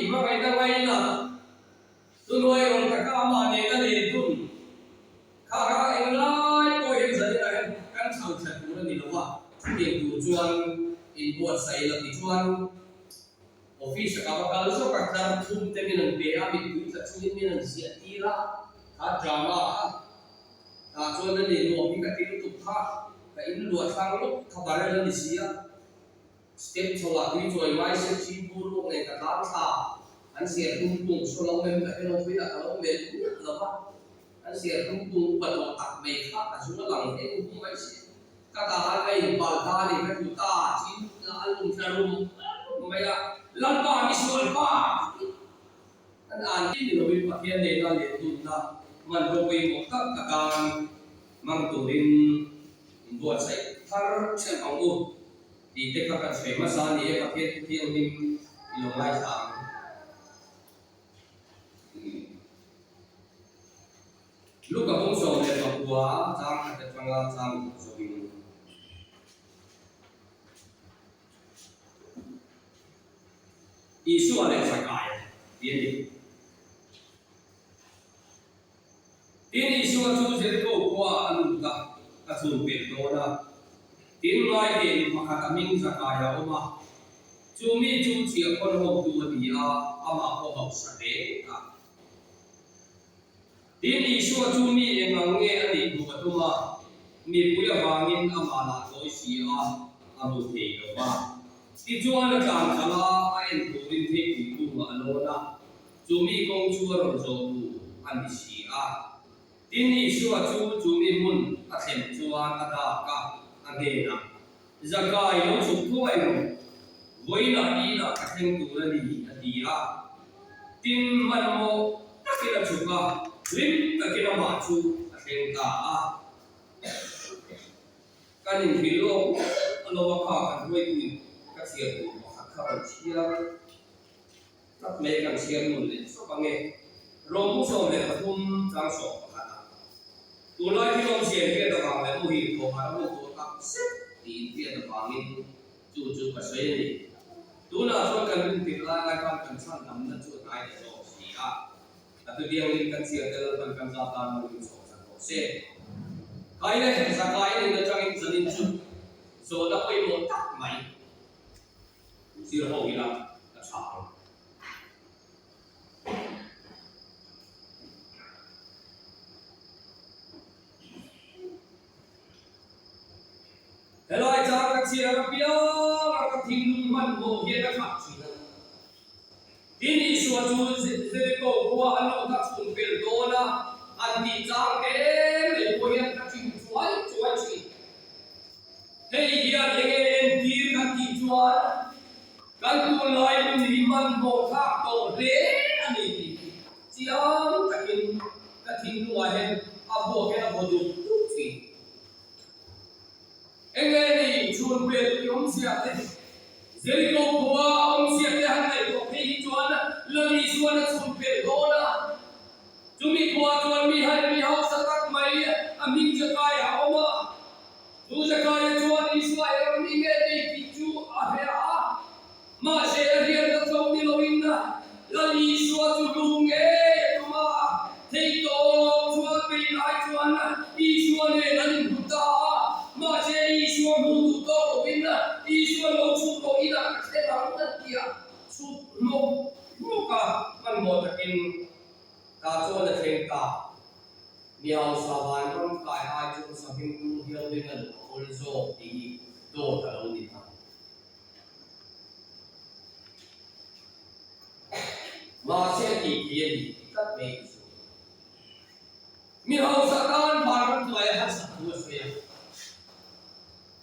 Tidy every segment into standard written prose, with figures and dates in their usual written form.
Hmangaihna ngaina thuhnuai rawn taka amah nena len thun kha kha englai pawh hian zaninah hian kan chho thla tur a ni lo a, chutiang tur chuan inbuatsaih la tichuan Office a ka va kal zawk a, tlar thum te min an pe a, mittui tla chungin min an ziah tir a, kha drama kha tah chuan a ni nuam hi ka ti lutuk kha, ka in luah thlang lawk kha barrel a ni si a, step chho ah tui chawi ngai se thi bur lawk nen ka tlan thla, an siar tum kung saw lo mem ka helo pui a, ka lo melh miah lo va, an siar tum kung upa tawh tak mai kha a zung a lang hle hung mai si. Ka ta han ka inpal ta a ni, ka tlu ta a, chin a lum thla rum rum mai a, Lalpa mi sual pa kan an ti ni lovin Pathian nena lendunna hmanraw pawimawh tak ka tan hmang turin inbuatsaih thar theuh ang u tih te kha kan sawi hmasa a ni e, Pathian thu thianghlim i lo ngaithla ang. Luka bung 19 chang khat atanga chang ruk zawhin. Isua leh Zakaia tih a ni. Tin, Isua chu Jeriko khuaah a lut a, a chhun pelh dawn a. Tin, ngaihven pakhat a hming Zakaia a awm a, chu mi chu chhiahkhawn hotu a ni a, amah pawh hausa hle a. Tin, Isua chu mi eng ang nge a nih duh a tum a, mipui avangin amah lah tawi si a, a hmu thei lo va. Tichuan a tlan khalh a, a en turin theipui kungah a lawn a, chu mi kawng chu a rawn zawh duh a ni si a. Tin, Isua chu chu mi hmun a thlen chuan a dak a, a hnenah, Zakai lo chhuk thuai rawh, vawiinah inah ka thleng tur a ni, a ti a. Tin, hmanhmawh takin a chhuk a, hlim takin amah chu a thleng ta a. Kan inhrilh lawk lawk a lo a kha kan hruaituin ka chhiar tur pakhat kha rawn chhiar tlat mai a, kan chhiar nun leh sawp ange. Rawng 13 chang 11 ah. Tunlai thil awmzia inhriat avang leh muhil thawhah a hun tawh tak zet tih inhriat avangin chu chu ka sawi a ni. Tunah chuan kan rintir lai lai khan kan chhan damna chu a hnai ta zawk si a. A tutiangin kan chiar tel alpan kan zat tan lo inchhawk chak rawh se. Kai leh Zakai nin atangin zanin chu zawhna pawimawh tak mai zir ho ila a tha ang. Helai chang ka chhiar apiang a ka thinlung hmanhmawh hian a khat thin a. Tin, Isua chu Jeriko khua a lut a chhun pel dawn a, an tih chang te mai pawh hian ka thin chuai chuai thin. Hei hian enge entir kan tih chuan Kan tunlai nun hi hmanhmawh thlak tawh hle a ni tih hi chiang takin ka thinlungah hian a vuak hian a vaw dup dup thin. Enge ni chhun pel i awmzia te, Jeriko khua a awmzia te han ngaihtuah phei hi chuan Lali chuan a chhun pel dawn a. Chumi khua chuan mi hai mi hausa tak mai a hming Zakaia a awm a. Chu Zakaia chuan Isua erawh mi nge ni tih chu a hre a, mahse a hriatna tlo ni loin Lal Isua chu lu ngei a tum a, theihtawp chuan bei lai chuan Isua nen an inhmu ta a, mahse Isua hmu duh tawk loin Isua lo chhuk tawh inah ka thleng ang a ti a, chhuk hlawk hlawk a hmanhmawh takin tah chuan a thleng ta. Miausa vanram kai ai chuan sahming tum hial beng a luh a awl zawk tih hi dawt a lo ni ta. Mahse a tih thei a ni tih tlat mai i chu. Mihausa tan vanram kai a harsat thu a sawi a.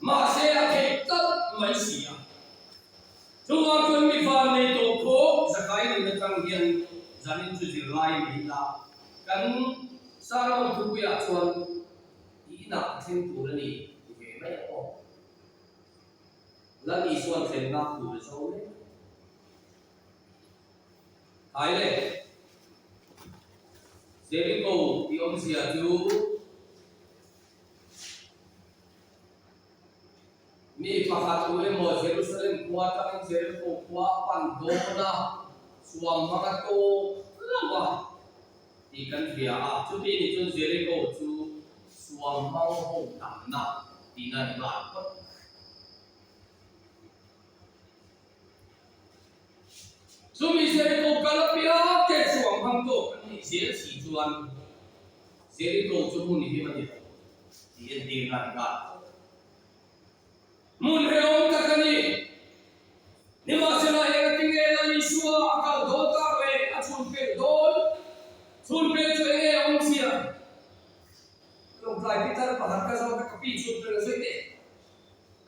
Mahse a theih tlat mai si a. Chuvang chuan mi van nei tawh phawk zakai nun atang hian zanin chu zirlai nei ila kan Saron thupuiah chuan i inah ka thleng tur a ni ti ve mai ang aw. Lal Isuan thlennak tur a zo mek. Hai le, Jericho tih awmzia chu Mi pakhat tu emaw Jerusalem khua atangin Jericho khua a pan dawn a. Suam hmang a tawk lo a tih kan hria a, chuti nih chuan Jericho chu suam hmang ho tamna tihna a ni nghal phawt. Chumi Jericho kal apiang te suam hmang tawk an nih zel si chuan Jericho chu hmun him a ni lo tih entirna a ni nghal phawt. Hmun hrehawm tak a ni. Nimahsela engatinge Lal Isua a kal dawn tak leh a chhun pelh dawn? Chhun pelh chu enge a awm chhia? Lawngtlai pitar pakhat ka zawt a, ka pi chhun pelh a sawi teh.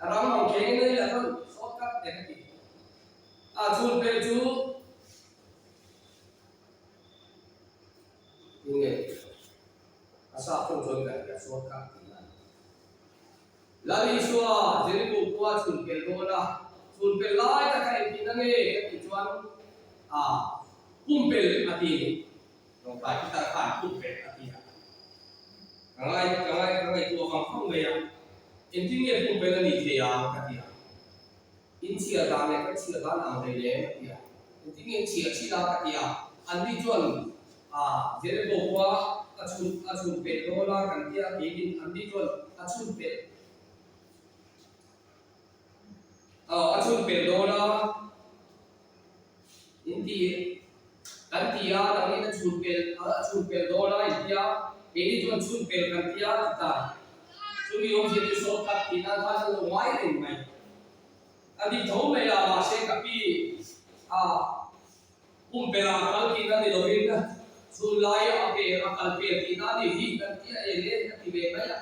A rang mang kheng in a ni lah chuan sawt kat teh ka ti. A chhun pelh chu tinge a sap tawng chuan ka hria sawt kat tih a ni. Lal Isua Jericho khua chhun pelh dawn a, chhun pelh lai taka engtin a nge ka tih chuan a pumpelh a ti ni. Lawngtlai pitar khan pumpelh a ti a. Ka ngai ka ngai ka ngaihtuah vang vang mai a, engtin nge pumpelh a nih thei ang ka ti a. In chhiar dan leh kan chhiar dan ang hlei lem a ti a. Engtin nge in chhiar thin a ka ti a. Anni chuan a Jericho khua a chhun a chhun pelh dawn a kan tia tiin anni chuan a chhun pelh aw a chhun pelh dawn a in ti kan ti a nangin a chhun pelh a chhun pelh dawn a in tia keini chuan chhun pelh kan tia ti ta. Chumi awmzia chu sawn khat tih nan khan an lo ngai reng mai. A dik tho mai a, mahse ka pi a pumpelh ah kal tihna ni lovin chhun laia a ke a kal pel tihna a ni hi kan tia e le a ti ve mai a.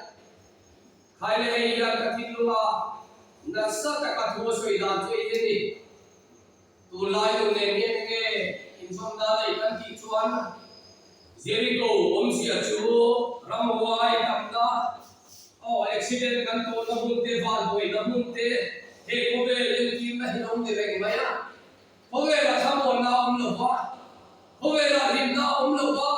Khai le hei hian ka thinlung a nasa taka thu a sawi dan chu ei hi a ni. Tunlai nu nen hian enge inzawmna nei kan tih chuan Jericho awmzia chu ramhuai tamna, aw accident kan tawhna hmun te, vanbuaina hmun te, he khawvel entirna hi lo ni reng mai a. Khawvelah thlamuanna a awm lo va, khawvelah hlimna a awm lo va,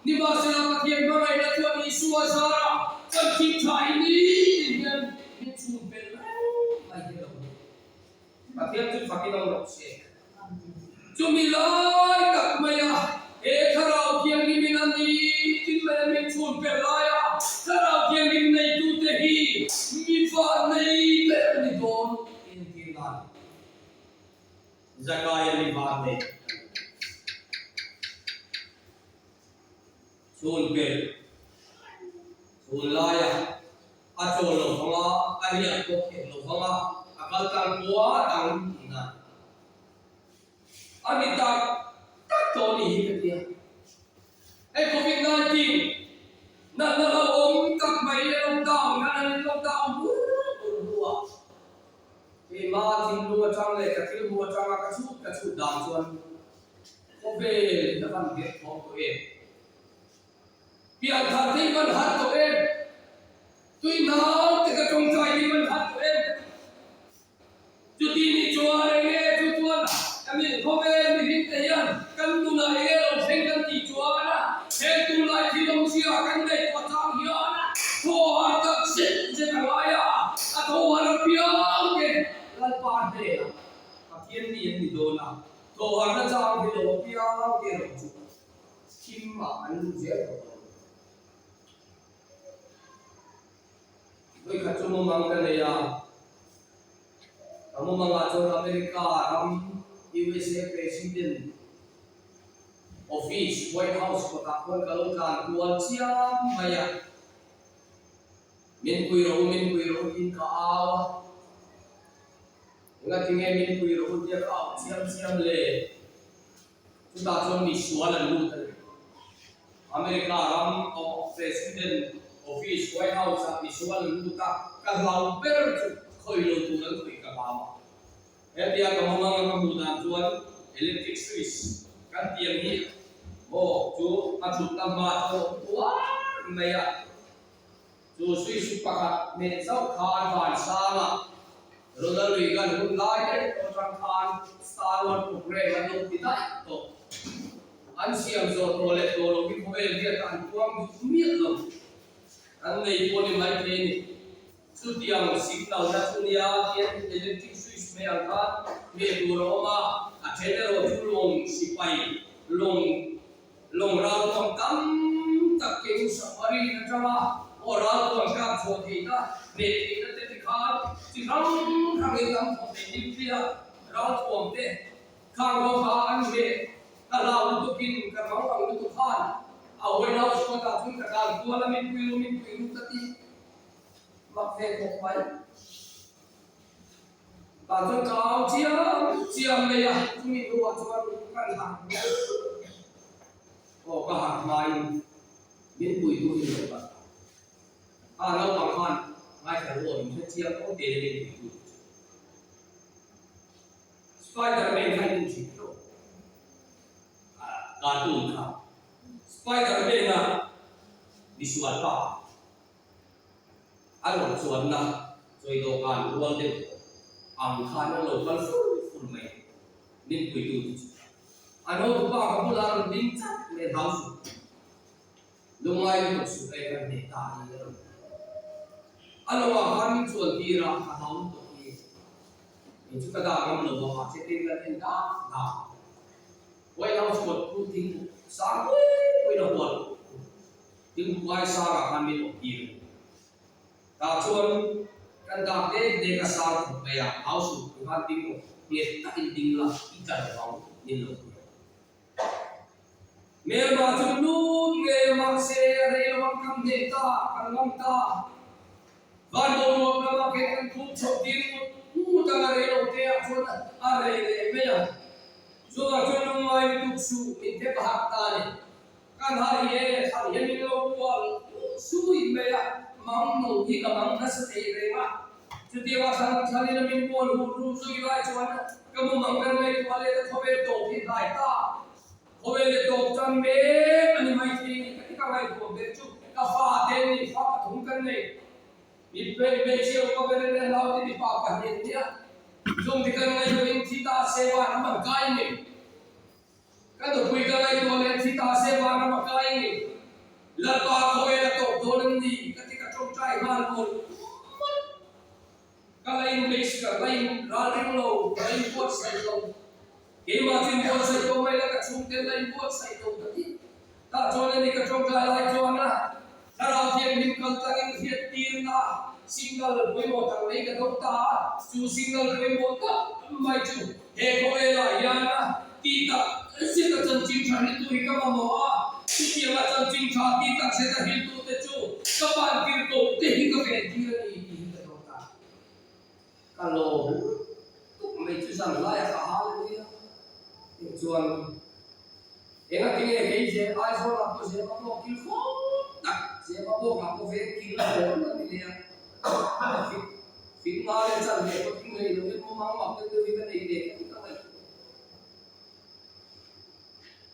nimahsela Pathian hmangaihna chuan Isua zarah kan thim tha hi nitin hian min chhun pel reng mai hi a lo ni. Pathian chu fakin awm rawh se. Chumi lai tak maia he Thlarau Thianghlimin a ni tin mai a min chhun per laia Thlarau Thianghlim neitute hi mi van nei ber a ni dawn tih entir nan Zakaia mi van nei a ni. Chhun pel chhun laia a chawl lo vang a, a riak pawh khelh lo vang a, a kal tlang kua dang tihna a ni tak tak tawh a nih hi ka ti a. Hei Covid 19 natna hlauhawm tak mai lockdown khan an in lockdown bur bur hnuah keimah thinlung atang leh ka thil hmuh atanga ka chhut ka chhut dan chuan Khawvel a van nghet thawm tawh em? Pianthar te hi van har tawh em? Tui nau te ka tawngtai hi van har tawh em? Chuti nih chuan eng nge chu chuan kami khawvel mihring te hian kan nunah eng nge lo thleng kan tih chuan heng tunlai thil awmzia kan ngaihtuah chang hian thaw har tak zet zet a ngai a, a thaw har apiang te Lalpa hnenah Pathian mi an ni dawn a. Tawharna chang hi lo piang te erawh chu thim ah an lut zel tawh lo. Vawikhat chu mumang ka nei a, ka mumang ah chuan America ram USA President Office White House kawtah khuan ka lo tlan kual chiam mai a. Min pui rawh u, min pui rawh u tiin ka au a. Engatinge min pui rawh u tia ka au chiam chiam le? Chutah chuan mi sual an lut a ni. America ram President Office White House ah mi sual an lut a, ka hlau ber chu khawi lo tur an khawih ka hlau a. Hetia ka mawmang a ka hmuh dan chuan electric switch kan tiang hi maw chu a thutna hma chuan a awm tuar mai a. Chu switch pakhat hmeh chauh khan vansangah Ronald Reagan hun lai daih tawh atang khan Star Wars program an lo ti daih tawh. An siam zawh tawh leh tawh lo hi khawvel hian an puang duh miah lo. An nei pawh ni mai thei a ni. Chutiang signal na chu nia tian electric switch hmeh ang khan hmeh tur a awm a. then erawh chu lawng sipai lawng lawng ralthuam tam tak keng submarine atanga aw ralthuam kap chhuah theihna hneh theihna te tikhan chi hrang hrangin tam thawm thei nuclear ralthuam te Khang ho kha an hmeh ka hlau lutukin ka rang rang lutuk khan a hawi hlau chhuat ah chuan ka tlan kual a, min pui ru min pui ru ka ti mak ve khawp mai. Tah chuan ka au chiam chiam mai a, chumi hnuah chuan kan harh mai. Aw ka harh hmain min pui tu hi lo kal ta. A naupang khan ngaithla ru aw min hre chiang aw te min pui tu. Spiderman kha in thin lo cartoon kha Spiderman a misual pa a rawn chuanna chawi dawhkan rual deuh ang khan an lo kal fur fur mai min puitu te chu an hotupa ka bulah a rawn ding chat mai hlau suh lungai lutuk suh e kan hneh ta hi a rawn ti a lawngah khan min chuan tir a ka hlau lutuk hi. Kei chu ka dah ngam lo a, mahse tin kan en dak dak. White House kawt chu thing sang pui puiin a hual. Thingpui ai sangah khan min awm tir a ni. Tah chuan kan dak dek dek a sang khawp mai a, house uk tu khan ding rawh, nghet takin ding la, i tla lo ang, min lo ti a. Hmelma chu lut ngei a mahse a rei lo ang kan hneh ta, kan ngam ta. Van boruak lamah khen kan phum chhoh tir ngut ngut ang a rei lo te ah chuan a rei leh mai ang. Chuvang chuan lungngai lutuk suh min thep a harh ta a ni. Kan harh hi e, harh hian min lo kual sui mai a, mang no hi ka mang nasa thei reng a. Chutianga thlan thlanin a min kual hur ru zui lai chuan ka mumang kan ngaihtuah let a khawvel tawp hi hnai ta. Khawvel leh tawp tan mek a ni mai thei ni ka ti ka ngaihtuah ber chu ka fa te ni fa pathum kan nei. Mi hmeichhia upa ber in a naute mipa pahnih an nia. Chung ti kan ngaihtuahin thi ta se van ram an kai ni. Ka nupui ka ngaihtuah leh thi ta se van ram a kai ni. Lalpa khawvel a tawp dawn an ni ka ti ka tawngtai nghal mawlh mawlh. Ka la in base ka la in ral ring lo, ka la in buatsaih lo. Keimah chu in buatsaih tawh mai la ka chhungte la in buatsaih lo ka ti. Tah chuan a ni ka tawngtai lai chuan a Thlarau Thianghlim kal tlangin hriattirna signal pawimawh tak mai ka dawng ta a, chu signal pawimawh tak mai chu he khawvelah hian ti tak zeta chanchin tha hriltu hi ka mamawh a, chutianga chanchin tha ti tak zeta hriltute chu ka vantir tawh te hi ka ventir a ni tih hi ka dawng ta. Ka lawm lutuk mai chu zan laiah ka hal a nia. Tichuan Engatinge kei ze Aizawlah pawh ze mamawh kil khawp tak, ze mamawhah pawh veng kil a hawn a ni leh a. Fik fik nga leh chan leh pawh thing nei lovin mumang mak deuh deuhin ka nei leh ka ti ka ngaihtuah.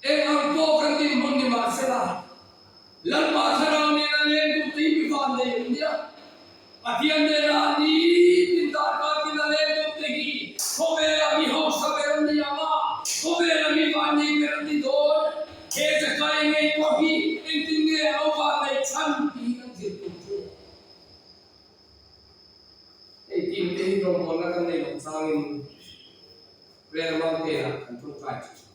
Eng ang pawh kan dinhmun ni mahsela, Lalpa Thlarau nena leng duh te hi mi van nei an nia. Pathian nena nitin darkar tina leng duh te hi khawvela mi hausa ber an ni ang a, khawvela mi van nei ber an ni dawn. He Zakai ngei pawh hi engtin nge a lo van neih chhan tih hi kan zir tur chu. Hei team te hi rawngbawlna kan nei loh changin Prayer Mountain-ah kan tawngtai thin.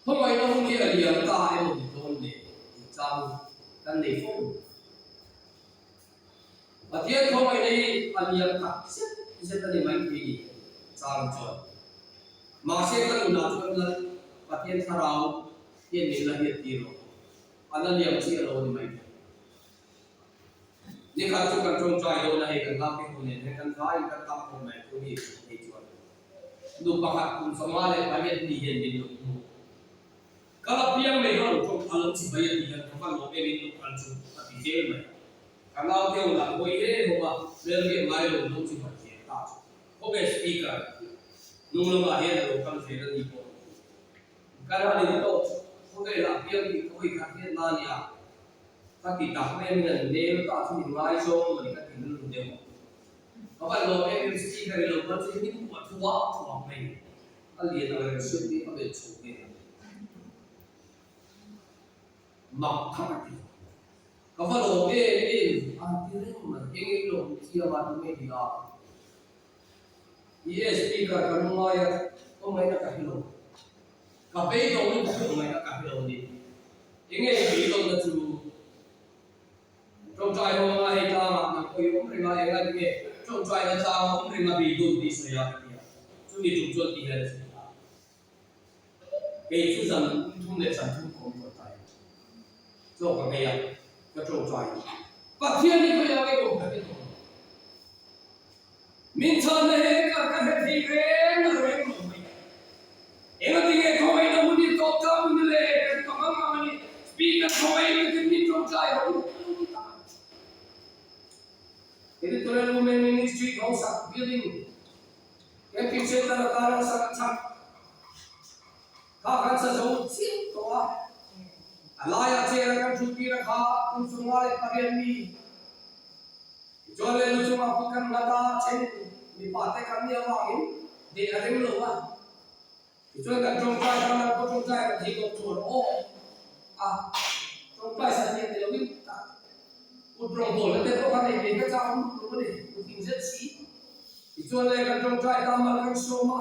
Khawngaihna hun hi a liam ta emaw ni dawn le tih chang kan nei fo. Pathian khawngaihna hi a liam tak zet zet a ni mai thei ni chang chuan. Mahse ka nunah chuan Lal Pathian thlarau hian min la hiat tir lo. A la liam chiah lo a ni mai thei. Nikhat chu kan tawngtai dawn a hei kan lak te ho nen hian kan vaiin kan tam khawp mai thu hi hei chuan nu pakhat kum 58 ni hian min lo hmu. Ka la piang mai kha lo tawng a lo chi mai a ti hian ka va lawm em in lo kal chu a ti zel mai. Ka nau te ho lah hawi he ho a hmel riak ngai lo lo chi mai zel ta chu khawp e speaker a ti a. Hnung lamah hian a lo kal zel a ni pawh. Ka ral in tawk chu khawvelah piang tih ka hawi khat hian na nia. Ka ti tak mai a, min an nel ta chu min ngaizawng maw ni ka ti rilru deuh a. Ka van lawm em em speaker i lo kal chu min kuah thuak thuak mai a lian ang reng suit hi ka melh chho ve a. Mak thak a ti. Ka va lawm em em a ti reng mai, eng eng lawm thiam a tu nge ni a. Ni e speaker ka lungngai a, kawngaiin a ka hre lo. Ka beidawng lutuk kawngaiin a ka hre lo a ni. Enge i beidawnna chu? Tawngtai ho anga hei tlangah nang pawh i awm reng a, enga tinge tawngtaina tlang a awm reng a beidawn tih sawi a ka ti a, chumi tum chuan ti hian a sawi ta. Kei chu zan thum leh zan thum ka awm tawngtai a, chaw ka nghei a, ka tawngtai a, Pathian hi khawiah nge awm ka ti tawh lo. Min chhanna he ka ka hre thei reng reng lo mai. Enga tinge khawngaihna hun hi tawp ta mun le ka ti ta mang mang a ni. Speaker khawngaih takin min tawngtai ho u ka lo ti ta. Editorial Women Ministry Hausak Building Camping Center atana sak chak kha kan sa zo chiah tawh a. A laiah chair a kan thut tir a kha kum 58 mi Tichuan le lu chungah kut kan nghat a, then mipa te kan nih avangin deh a rem lo a. Tichuan kan tawngtai tan an pawh tawngtai kan thei tawp chuan aw a tawngtai sa hniak ni loin tak kut rawngbawlna te pawh kan ei ve ka chak lutuk lo a ni, kut in zet si. Tichuan le kan tawngtai ta mal kan sawm a,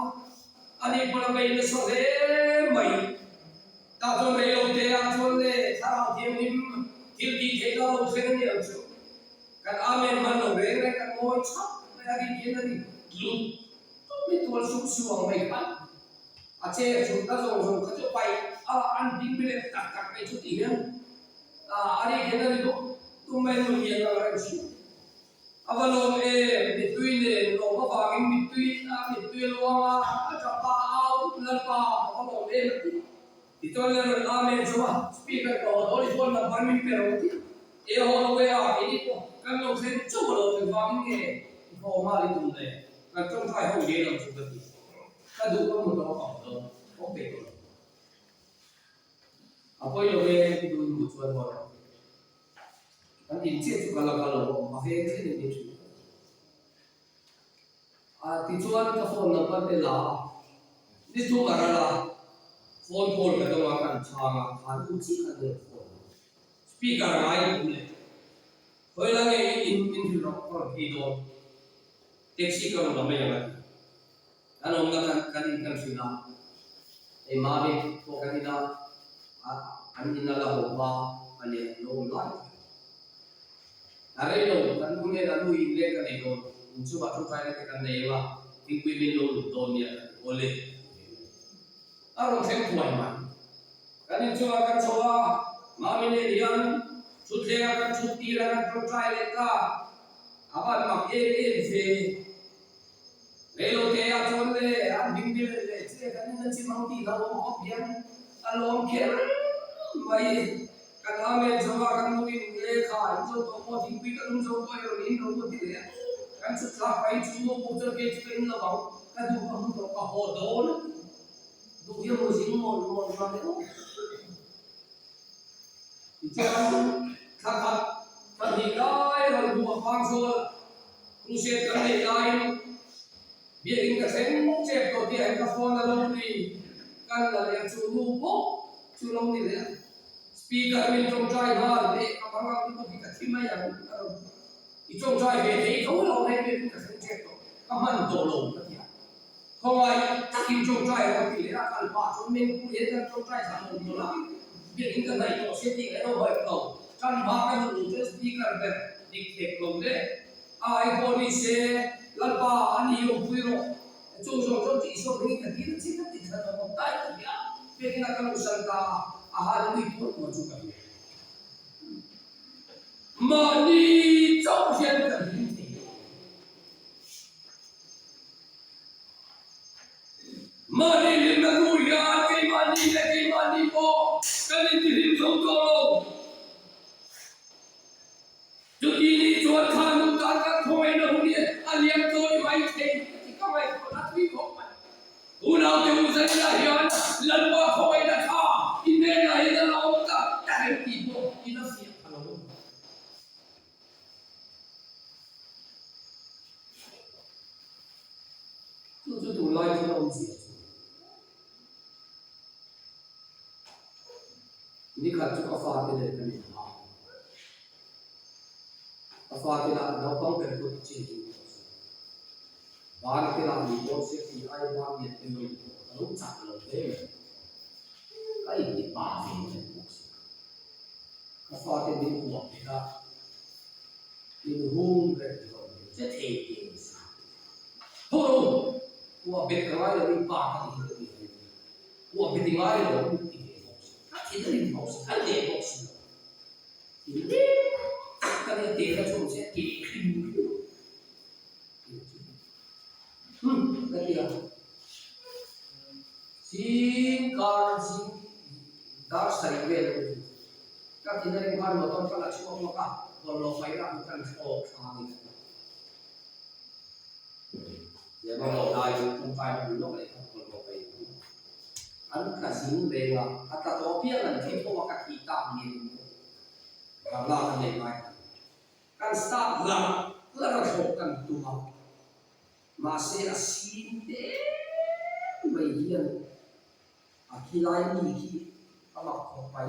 ani pawn a bei nasa hle mai. Tah chuan rei lo te ah chuan le thlarau thianghlim thil tih theihna lo thleng a ni ang chu. Kan Amen hman lo reng reng kan ngawi chhap mai a rin hian a ni lut tawp mai tual sum su ang mai khan a chair chhut a zawng zawng kha chu paih a an ding be leh tak tak mai chu tih hian a rin hian a ni bawk tum mai nun lian ang reng thin. A va lawm em mittui nen lawm avangin mittui a mittui a luang a a tap a a au Lalpa a va lawm em a ti. Tichuan le rawn Amen chauh a, speaker ka haw dawn i phone number min pe rawh ti. E haw lo e a, keini pawh kan lo thleng chauh a lo thleng vangin nge i haw nghal i tum le, kan tawngtai ho ngei lo chu ka ti. Ka duh ka hmu tawh a ka haw dawn, haw peih tawh lo. A pawi lo e, i duh i hmuh chuan haw rawh. Kan in chiah chu ka la kal lo a, a veng thleng in min hrilh. A tichuan ka phone number te la a, ni thum a ral a, phone call ka dawng a kan chhang a, khan u chiah khan rawn phone a, speaker a ngai tum leh khawi la nge i in min hrilh rawh ka rawn phei dawn, taxi ka rawn la mai ang a ti. Kan awmna kan kan in kan hrilh a, hei mami pawh kan in a, an in a la haw hma a nia lo awm lai tak. A rei lo, kan nu hnenah nu in leng ka nei dawn, in chungah tawngtaina te kan nei anga thingpui min lo lut dawn nia ka ti awle a rawn thleng thuai mai. Kan in chungah kan chho a, Mami nen hian thutthlengah kan thut tir a, kan tawngtai leh ta, a van mak em em ve. Rei lo te ah chuan le an hming bil leh che kan in a chim ang tih hlauhawm khawp hian a lawm kher mai. Kan Amen zo a, kan nu in e kha in zo tawh maw thingpui ka lum zo tawh erawh in lo maw ti leh a, kan chhut thlak pahin chu maw pawh chuan kei chu ka in lo ang, ka duh ka hmu tawh ka haw dawn a ti. Duh hi a maw zing maw maw ni vang deuh. Tichuan thla khat thla hnih lai rawn hmuh a phang zawl crusade kan neih laiin biakin ka thleng chep tawh tih ah hian ka phone a lo ri kan la leh a chu nu bawk chu lo ni leh a speaker min tawngtai nghal leh ka bang ang lutuk hi ka thi mai ang a rawn i tawngtai ve thei tho lo hei biakin ka thleng chep tawh ka hman tawh lo ka ti a. Khawngaih takin tawngtai rawh tih leh a kal pah chuan mengpui hian kan tawngtai thla lo tawh la, biakin ka hnaih tawh se tih ngaih lo haih lo, tan hma ka duh lo chuan speaker ber dik thek lo le, a ai pawh ni se Lalpa a ni awmpui rawh, chung zawng chuan tih zawk ringin ka dil chin a ti thla tawh bawk tai ka ti a, biakin a ka luhsan ta a, a hallelujah tuar tuar chu ka hria. Mahni chauh hian kan hlim thei lo. Mahni hlimna tur hian keimahni leh keimahni pawh kan intihlim zo tawh lo. Chuti ni chuan kha nu tan kan khawngaihna hun hi a liam tawh ni mai thei ka ti ka ngaihtuahna tui khawp mai. Unaute u zaninah hian Lalpa khawngaihna tha i hnenah hian a la awm tak tak em tih pawh i la fiah pha lo. Chu chu tunlai thil a awm zia chu nikhat chu ka fate nen kan inhau a, ka fate lah naupang ber pawh ti chin chu ka sawi. Ban te lah ni dawn se tih ai ban lian te lo ka lo chak lo hle mai. Ka inti pa ve reng bawk si. Ka fate min kuah phet a, min hung reng hlawm ve che thei te ni si. Tho ro, kuah bet ka ngai lo i pa ka ti hi ka ti ve mai. Kuah bet i ngai lo min ti ve bawk si. Ka thin a rim bawk si, ka leh bawk si lo. Tin lem tak ka nia te ka chhawm che a ke hrim hrim a. Hum ka ti a. Zing kar zing dar sarih vel a ni chu. Ka thin a rim khan motor ka la chhuak lawk a, bawlhhlawh paih ah kan thlawk thla a ni ka ti. Lehma lawh laiin tawngtai na bul lawk leh kha bawlhhlawh paih in hmu. An tla zing reng a, a tla tawh piang an thi tho a ka thih tak nge ni maw? Bangla kan nei ngai ta. Kan start hlar hlar a thlawh kan tum a, mahse a sim hle mai hian a khi lai mi khi a mak khawp mai.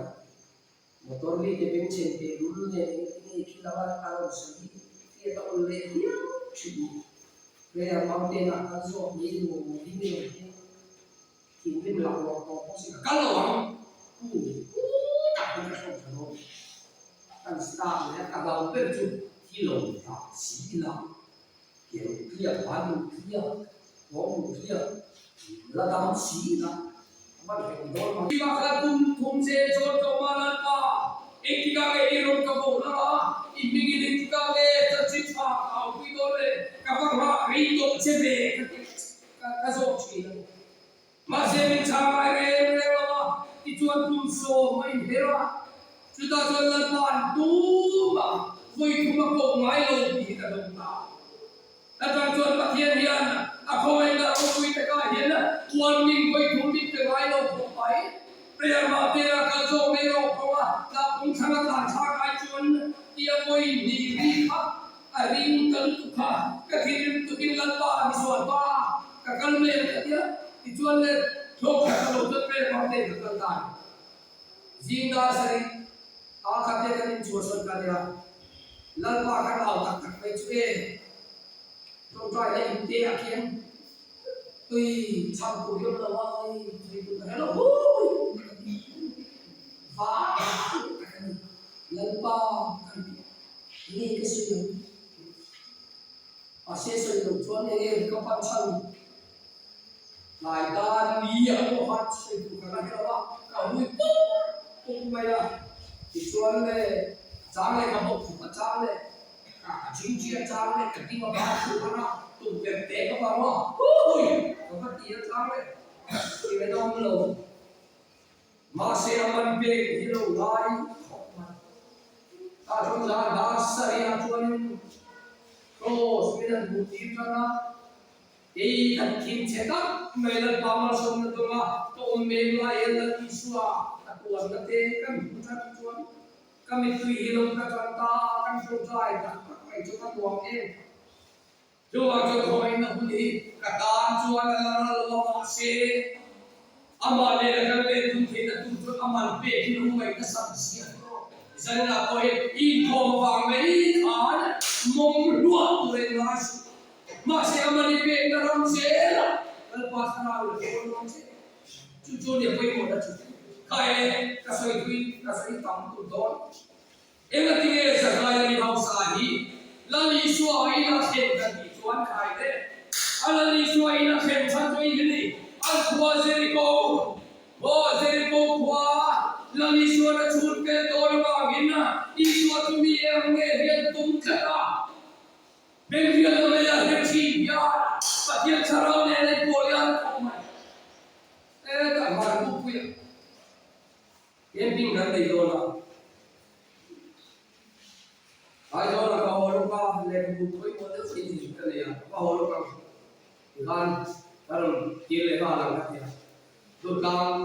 Motor mi te bengchhen teh lul nen engtin nge khi lama a rawn sawi hi hriat a awl leh viau thin. Prayer mountain ah kal zawk mai nuam ding lo hian thinrim laklawh tawh bawk si ka kal lo ang. Pu putah hian ka hrawk tha dawn. Kan start leh a ka hlau ber chu thi lo ta si ila keu tliak ban duh tliak tawng duh tliak la dam si ila a man hleng dawn mang. Tiva kha kum thum che chuan ka awm a Lalpa engtikah nge i rawn ka voh hlauh a i hmingin engtikah nge chanchin tha ka aupui dawn le ka va nghah rei tawh che ve ka ti ka zawk thin a ni. Mahse min chhang ngai reng reng lo a, tichuan kum sawm a inher a, chutah chuan Lalpa an tum a, vawi thum a koh ngai lo tih hi ka dawng ta. Atang chuan Pathian hian a khawngaihna ropui takah hian warning vawi thum min pe ngai lo khawp mai. Prayer Mountain-ah kal zawk mai rawh kho a, tlahpung thlang a tlan thlak ai chuan tia vawi hnih ri kha A ring ka lutuk kha, ka thinrim tukin Lalpa a ni sual pa, ka kal mai ang ka tia, tichuan le thlawk khat ka lo chuan prayer mountain ka kal ta a ni. Zing dar sarih a khat te kan inchhuahsawn ka nia, Lalpa kan au tak tak mai chu e, tawngtai la inte ah khian tui chham tur hi awm lo a, oi tui tur ka hre lo hui ka ti vang tak a ni, Lalpa kan ti. Nge ka sawi lo? Mahse sawi loh chuan enge ka pan chhan tlai dan ni ah pawh khan sawi tur ka la hre lo a, ka hui pawp pawp mai a. Tichuan le a chang leh ka bawk khum a chang leh ka chingchi a chang leh ka ding a ban khum a na tukverh te ka va rawh a, hui ka va ti a chang leh ti mai awm lo. Mahse a man pek hi lo ngai khawp mai. Tah chuan zan dar sarihah chuanin Cross min an hmuh tir tan a, kei kan thim chhe tak mai Lalpa malsawmna dawnga ka awm mek lai hian Lal Isua a tuanna te kan hmuh tan chuan ka mittui hi lo tla tan ta a, kan ṭawngṭai tak tak mai chu ka nuam em. Chuvang chuan khawngaihna hun hi ka tan chuan a la ral lo a, mahse amah nena kan len dun theihna tur chuan a man pek hi lungngaihna sak zia hi rawh. Zaninah pawh hian i inkhawm avang mai khan mawng hluah tur a inngai suh. Mahse a man i pekna ram zela Lalpa thlarau la dawn dawn che. Chu chu nia pawimawhna chu. Khai le, ka sawi thui, ka sawi tam tur dawn. Engatinge Zakaia mi hausa hi Lal Isua a ina thlen kan tih chuan khai le. A Lal Isua a ina thlen chhan chu hi ni, an khua Jeriko, aw Jeriko khua Lal Isua'n a chhun fel dawn avangin Isua chu mi eng nge hian tum tlat a, Bengrialna mai a hre thin hian Pathian thlarau nen a inpawl hian a thawk mai. E ka hmar bukpuia. Camping kan nei dawn a, Aizawlah ka haw lawk a, lehkhabu pawimawh deuh in zir ka nei a, ka haw lawk ang tikhan ka rawn kir leh nghal ang ka ti a, Durtlang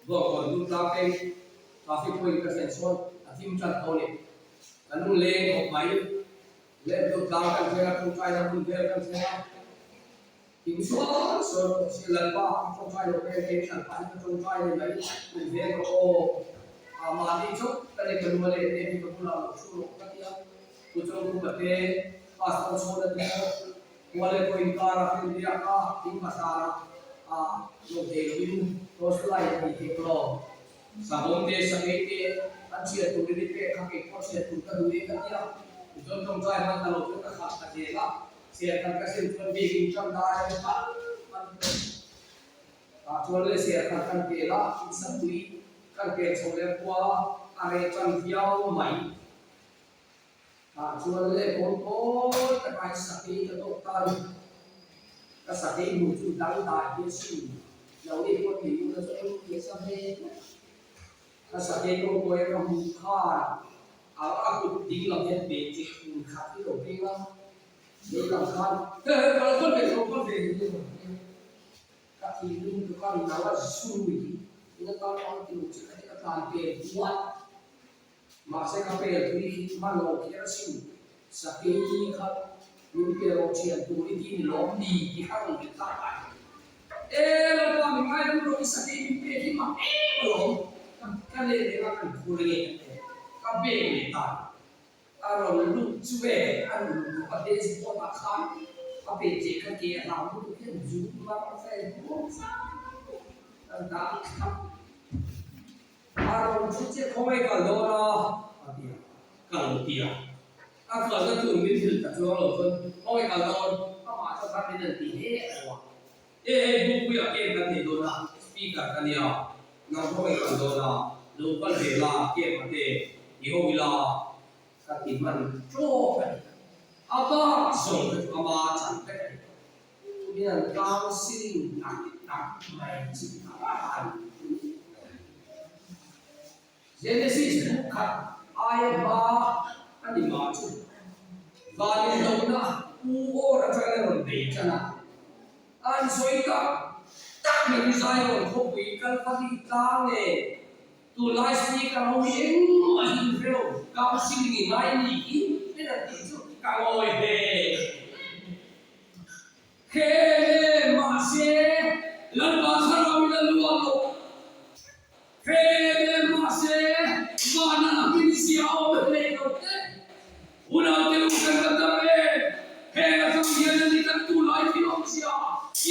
Bawngkawn Durtlang phei traffic point ka thlen chuan a thim tan tho ni, ka lungleng khawp mai leh Durtlang kan thleng a, tawngtaina hmun vel kan thleng a. Tin chuan sawi rawh si Lalpa ka tawngtai lo em em Lalpa hi ka tawngtai ni mai min veng rawh aw a mahni chauh ka nei ka lung a leh em hi ka bulah lo thu rawh ka ti a chu chuan Pu Pate pastor chhawn a ti bawk. Kuala pawh inkara kan biak a, in bazar a lo thei loin torch light a nei thei lo. Savawm te, sakei te an chhiat turin i pek kha kei pawh chhiat tur ka duh e ka tia. Tichuan tawngtai hman ta lo chuan ka khat ta zel a, chhiat kan ka sim chuan bik in tan dar a en pal pal. Tah chuan le ser khat kan pel a, in sapui kan pel chho leh khua a reh tan viau mai. Tah chuan le kawn kawi ka kai sakei ka tawk ta ni. Ka sakei hmuh chu dang dai hi a sin lo ni pawh tih duhna chu eng ti a sa ve hlek. Ka sakei kawn kawi a ka hmuh khan a a kut ding lam hian pe chek hmun khat hi lo keng a, lehlam khan he he ka lo kawl ve ka lo kawl ve hi a rawn ti a. Ka thinlung chu ka rin lo a zui in atan ang ti lo che ka ti ka tlan pel puat. Mahse ka pel tui hi hman lo kher asin, sakei kha min pe rawh thian tur i ti ni lawm ni ti kha rawn ti ta a ni. E Lalpa min ngaidam rawh i sakei min pek hi mak em alawm, ka leh leh a kan phur nge ka ti ka bek leh ta a rawn lut chu e a rawn lut duh a dashboard ah khan a pe che kha ke a hlau lutuk hian zut mar vel huam zau kan dah thlap. A rawn thu che khawngaih kal dawn a, a ti a, ka lo ti a. A kalna tur min hrilh ta chuang lo chuan khawngaih kal dawn, amah chu khan min an ti hle a lo a. E hei Bukpuia camp kan nei dawn a, speaker ka nia, nang khawngaih kal dawn a, lo kal ve la camp a te i ho ila ka ti hman tawp a ni. A bak zawng kha chu ama chan vek a ni. Min an counselling tak tak mai chu a va han Genesis book khat aia hma a ni mah chu van inhlawhna u awr atangin a rawn bei tan a, an sawi tak tak mai chu Zion khawpui Kalvari tlang nen tunlai speaker ho hi engmah hi in hre lo, counselling i ngai ni hi min an tih chu ka ngawi hle. He le mahse Lalpa thlarau in a luah lo. He le mahse vana a hming zia a awm hlei lo te. Unaute u kan va dam em? Heng atang hian a ni kan tu lai thil awm zia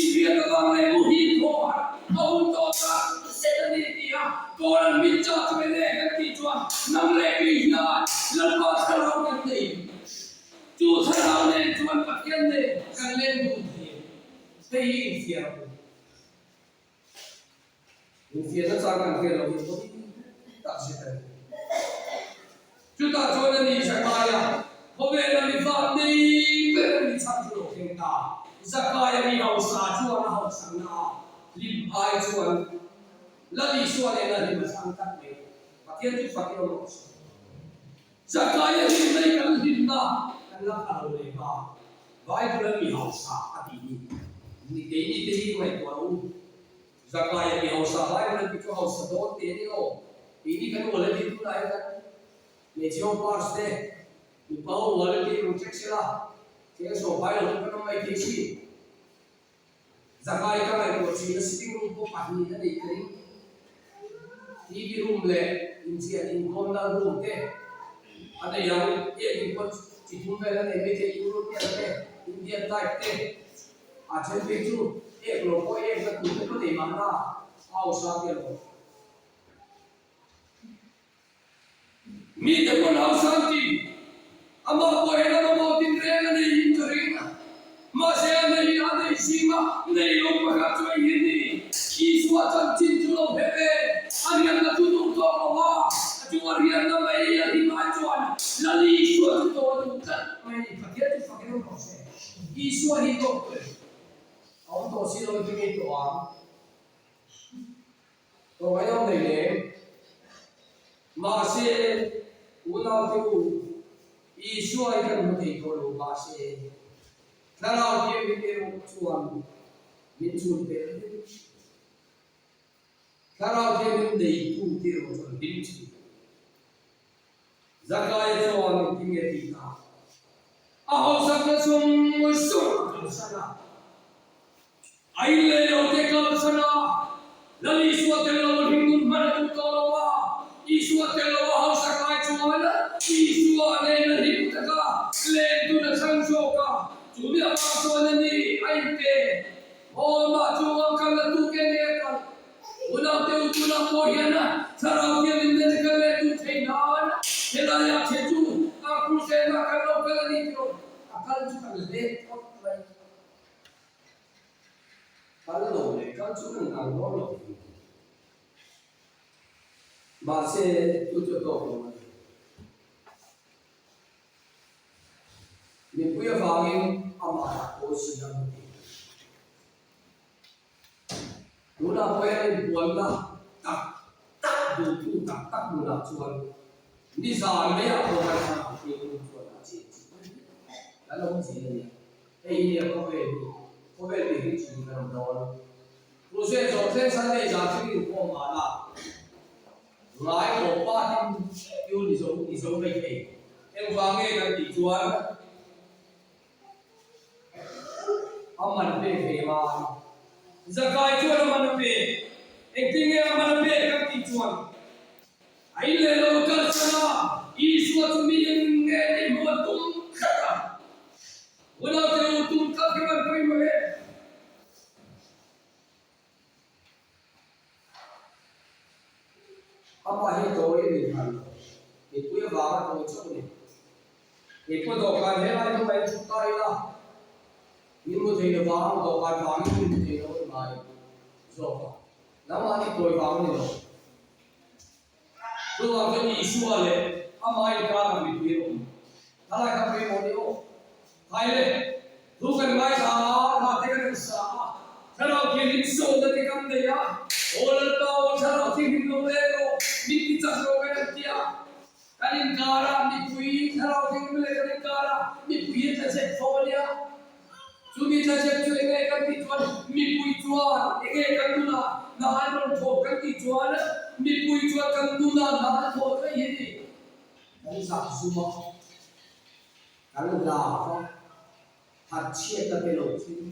inhriat avang leh muhil thaw harh a hun tawh tak zet a ni ti a Paul-a'n min chah chu enge kan tih chuan nang leh kei hian Lalpa thlarau kan nei. Chu thlarau nen chuan Pathian nen kan len dun thei a ni. Hei hi infiah a ni. Infiahna chang kan hriat loh hi pawi tak zet a ni. Chutah chuan a ni Zakaia, khawvela mi fat nei ber a ni chhan chu lo thleng ta. Zakaia mi hausa chuan a hausakna a hlim ai chuan Lal Isua nena hlim a thlang tlat mai. Pathian chu fakin awm rawh se. Zakaia hlimna hi kan hlimna kan la pha lo leh ta. Bible a mi hausa a tih hi ni keini te hi ngaihtuah lo u. Zakaia mi hausa Bible a tih chu hausa dawn teh ni aw. Keini kan wallet hi tunah hian kan hmeichhe ho purse te mipa ho wallet te hi rawn check sela cheng sawm pai lo kan awm mai thei si. Zakai ka ngaihtuah thin a sitting room pawh pahnih a nei ka ring. TV room leh inchian inkawmna room te a nei ang. Ekin pawh chi thum vel a nei maithei European te, Indian type te. A then phei chu ek lo pawh ek na tur te pawh nei mahna a hausa te lo. Mite pawn hausa an ti. Amah pawh hian a mamawh tinreng a nei in ka ring. Mahse a nei a nei zinga nei lo pakhat chu ei hi ni. Isua chanchin chu lo hre ve. A rianna chu duh tawk lo a, chu a rianna mai a hlim ai chuan Lal Isua chu tawh a duh tlat mai a ni. Pathian chu fakin awm rawh se. Isua hi tawk tawh em? A awm tawh si lo in tinge tawh ang? Tawh mai awm nei lem. Mahse, unaute u, Isua hi kan hmu thei tawh lo mahse, Thlarau Thianghlim erawh chuan min chhun pek vek. Thlarau Thianghlim neitu te erawh chuan hlim thin. Zakaia chuan engtin nge tih ta? A hausakna chung zawng a kalsan a. A in leh lo te kalsan a, Lal Isua tel lo a hringnun hman a duh tawh lo a. Isua tel lo a hausak lai chuan Isua nen a hlim taka leng tun a chhang zawk a. Chu mi avang chuan a ni. Tunah pawh hian Thlarau Thianghlim nen kan leh duh theih nan helaiah che chu a crusade-ah kan lo kal a ni tih rawh. A kal chu kan let phawt mai. Kal lo leh kal chu kan ang dawn lo tih. Mahse, chu chu a tawk lo a ni. Mipui avangin amah a kawl si ang a ti. Tunah pawh hian inbualna tak tak duhtu tak tak nunah chuan nizan maiah pawh kan thlarau thianghlim chuan a cheng chi mai kan awm zel a nia. Hei hi nia khawvel hi, khawvel tih hi chin kan awm dawn. Crusade zawh thleng Sunday zan thleng inkhawm mahna ngai khawp pa hi chu ni zo ni zo mai thei. Engvang nge kan tih chuan A man pek ve mai. Zakai chuan a man a pek. Engtin nge a man a pek kan tih chuan a in leh lo kalsan a, Isua chu mi eng nge ni hmuh a tum tlat a. Unaute u tum tlat hi kan pawimawh em? Amah hi tawi a ni hran lo, mipui avanga tawi chauh a ni. Keipawh dawhkan helai hnungah in chhuk ta ila, min hmu thei lo vang, dawhkan vangin min hmu thei lo a ni mai zawk a, nangmah ni tawi vang a ni lo. Chuvang chuan Isua leh amah inkarah mipui a awm. Thalai kha pawimawh ni aw. Khai le, thu kan ngaithla a, hna te kan insa a, Thlarau Thianghlim sawmna te kan nei a, Aw Lalpa, aw Thlarau Thianghlim lo leng rawh, min ti chak rawh kan an ti a. Kan inkarah mipui, Thlarau Thianghlim leh kan inkarah mipui a tla zep fo a nia. Chu mi tlachep chu enge kan tih chuan mipui chuan enge kan nunah hna an rawn thawh kan tih chuan mipui chuan kan nunah hna an thawh thei hi ni. Kan zah zum a, kan lak a, thatchhiat a pe lo thil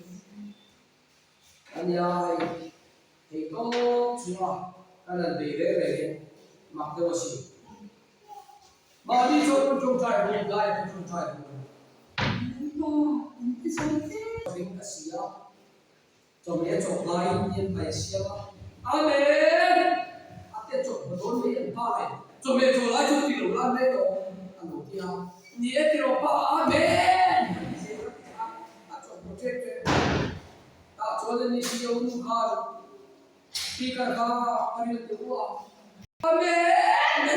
a nia hei thei tawp chunga kan han bei reng reng hian mak deuh a si. Mahni chuan kan tawngtai dawn, dai kan tawngtai dawn. Lalpa, in ti zo hle. Ring ka si a, chawhmeh a chawp laiin mi an pai siam a. Amen! A te chawp hma dawn mai an pa le. Chawhmeh chaw lai chu ti lo la mai lo a lo ti a. Ni e ti rawh pa, Amen! Kan ti zel a ti kha a chawp hma ṭep ṭep. Tah chuan a ni si lo nu khan Speaker kha a ril teh u a. Amen!